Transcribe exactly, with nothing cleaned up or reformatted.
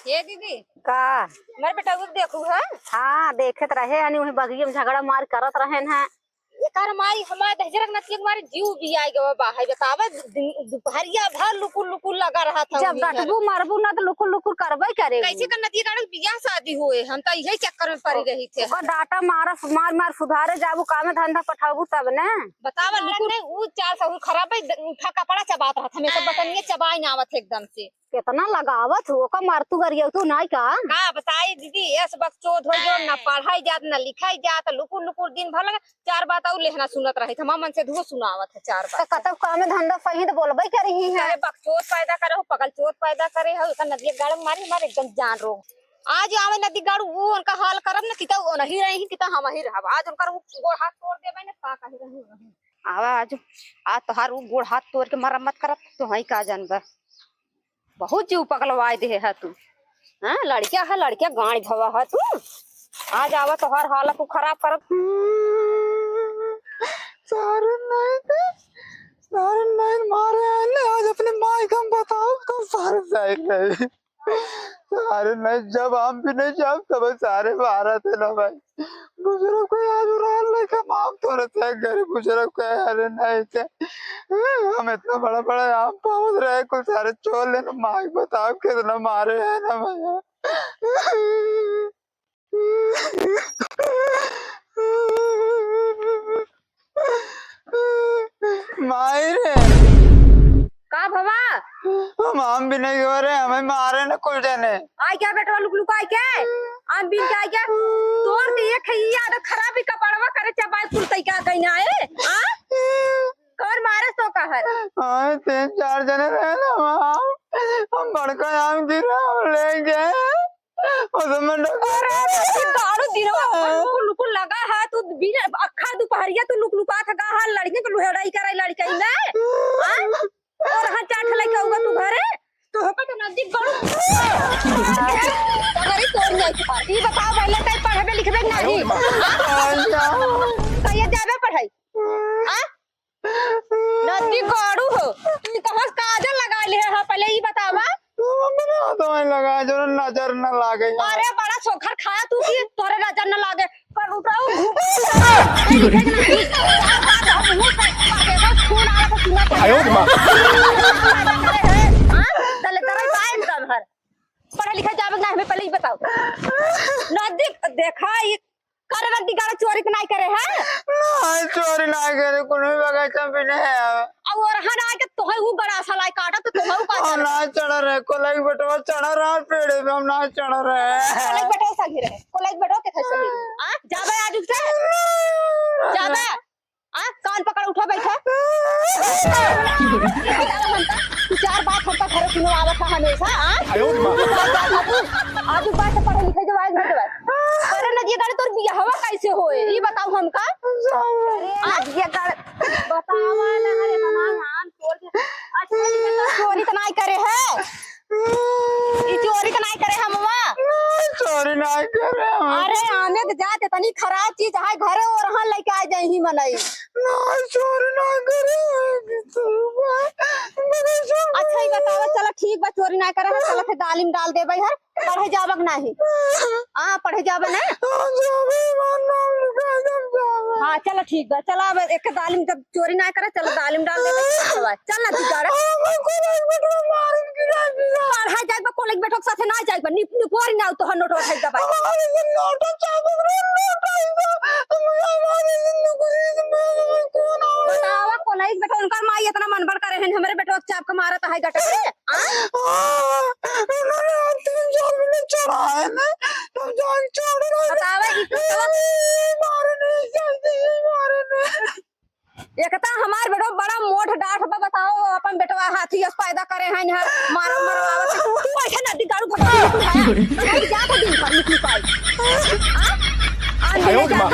ए दीदी, का? हमार बेटवा के देखू है? हाँ, देखत रहे हनी, वही बगिया में झगड़ा मार करत रहेन है। एकर माई हमार दहिजरा के नतिया के मारे जीव बियाइ गवा बा है। बतावा, दिन, दुपहरिया भर लुकुर लुकुर लगा रहा था जब वही घर। डटबू मरबू ना तो लुकुर लुकुर करबे करे। कैसे का नतिया गाड़ू बियाह शादी होए, हम तो यही चक्कर में पड़ी रही थे। ओकर डाटा मारस, मार मार सुधारे जाबू, कामे धंधा पठाबू तब ने। बतावा, लुकुर नहीं, ऊ चाल सहूर खराब है, द-, उठा कपड़ा चबात रहत, हमेशा बटनिया चबाई ना आवत है एकदम से। केतना लगावत हो, ओका मारतू गरियउतू नाई का? का बताई दीदी, एस बकचोद होइ गयो, ना पढ़ाई जात, ना लिखाई जात, लुकुर लुकुर दिन भर लगा, चार बात अउर लेहना सुनत रही, हमार मन से धुओ सुनावत है, चार त बात। कतब कामे धंधा सही त बोलबे करी ही है। अरे बकचोद पैदा करे हो, पगलचोद पैदा करे हो, एकर नदिया गाड़ मारी हमार एकदम जान रो। आज आवे नदी गाड़ू, वो उनका हाल करब न, किता वो नहीं रही, किता हम ही रहब। आज उनकर वो गोड़ हाथ तोड़ देबे न, का कही रही, रही। आवा आज, आज तोहार वो गोड़ हाथ तोड़ के मरम्मत करब, तो हई का जानबा। बहुत जीव पगलवाए देहे है तू। हाँ, लड़किया है, लड़किया गांड भवा है तू। आज आवा तोहार हालत तू खराब करब। सारे नहीं थे, सारे नहीं मारे आने, आज अपने माई का हम बताओ तो सारे जाए नहीं। अरे नहीं, जब हम भी नहीं जाब, तब सारे मारा थे ना भाई। बुजुर्ग को याद रहा, लेकिन हम थोड़ा सा गरीब बुजुर्ग को, अरे नहीं थे। हम इतना बड़ा बड़ा आम पावत रहे, कुछ सारे चोर लेने माई बताओ कितना मारे है ना भैया। माई रे। का भवा? हम आम बीने गए रहे, हमें मारे न कुल जने। आइ गया बेटवा लुक लुकाई के, आम बीन के आइ गया। तोर तो एक है ये आदत खराब ही, कपड़वा करे चबाई कुल तई का गई ना है? हाँ? कौन मारे सो कहर? हाँ, तीन चार जने रहे ना वहाँ। हम बड़का आम गिरा, हम ले गए। उसमें डॉक्टर अरे, ये गाड़ू दिनवा भर लुकुर लुकुर लगा है, तू बिन अक्खा दुपहरिया तू लुक लुकात है, कहाँ लड़के को लुहेड़ाई करे लड़कई में? हाँ? और हाँ चाट लेके आऊंगा तू घरे, तो हो पे तो नजदीक गाड़ू। अरे, तोर नहीं छुपा। ई बताओ, पहले तय पढ़बे लिखबे नहीं? हाँ? कहिए जाबे पढ़ाई? हाँ? नदी गाड़ू हो, तू कहाँ से काजल लगा ले है? पहले ई बतावा। तो मम्मी ने हाथ में लगा, जो नजर न लागे। अरे बड़ा सोखर खाया तू कि तोरे नजर न लागे। पर उठाओ, घूम। आयो रे माँ। हाँ? तले तोरा बाइन का घर। पढ़े लिखे जावे ना, हमें पहले ई बताओ। नदी देखा, ई करे रद्दी गाड़ा चोरी त नाई करे है? ना, चोरी नाई करे, कोनो बगैचा भी नहीं है। अब ओरहन आके तोहे ऊ गड़ासा लाई काटा, तो तोहे ऊ का हम चढ़ ना चढ़ रहे, कोलाई बेटवा चढ़ रहा पेड़ पे, हम ना चढ़ रहे। कोलाई बेटवा सही रहे, कोलाई बेटवा के था सही। आ, जाबे आज उठे? जाबे? आ, कान पकड़ उठो, बैठो। तू चार बात हमका घरे सुनवावत है हमेशा, आ? आयो रे माँ। आज बात पढ़े लिखे जो आज बेटवा। अरे नदिया गाड़ी तोर बियाहवा कैसे होए? ई बताओ हमका। अरे नदिया गाड़ी बतावा ना, अरे हमार नाम छोड़ दे। अच्छा, ई बताओ, चोरी त नाई करे है? ई चोरी त नाई करे हमवा? ना, चोरी नाई करे हम। अरे आमे के जात इतनी खराब चीज है, घरे ओरहन लेके आ जाई ही मनई। ना, चोरी नाई करे। अच्छा, ई बतावा, चला ठीक बा, चोरी नाई करे, चला फिर दालिम डाल देबे हर। पढ़े जाबक नाही? हाँ, पढ़े जाबे ना? हाँ, जाबे, हमार नाम लिखा दे, जाबे। हाँ, चला ठीक बा। चला अब एक दालिम जब चोरी ना करे, चला दालिम डाल देबे। चला, चल ना तू जा रे। हाँ, मैं कोलेज बेटवा मारन की ना दिया। पढ़े जाए बा, कोलेज बेटवा के साथे ना जाए बा। निप-, निपोरी ना तो नोट उठाई दबाई। हमारे से नोट चाबक रे, नोट आई तो। हमारे जिंदगी में कौन आवे? बतावा, कोलेज बेटवा उनकर माई इतना मनबड़ करे हैं, हमरे बेटवा के चाप के मारत है गटक रे। हाँ? हाँ, उन्होंने तीन चार मिनट चढ़ाए ना, तब जान छोड़ रहे। बतावा, ई तो ए, मारे नहीं, जल्दी ही मारे नहीं। एक तो हमार बेटवा बड़ा मोट डाठ बा, बताओ, अपन बेटवा हाथी अस पैदा करे हैं, यहाँ मारो, मरवावत है। तू ऐसे नदी गाड़ू भगाई, तू है? नहीं जाता दिन भर निकल पाई। हाँ? आ, आयो रे माँ।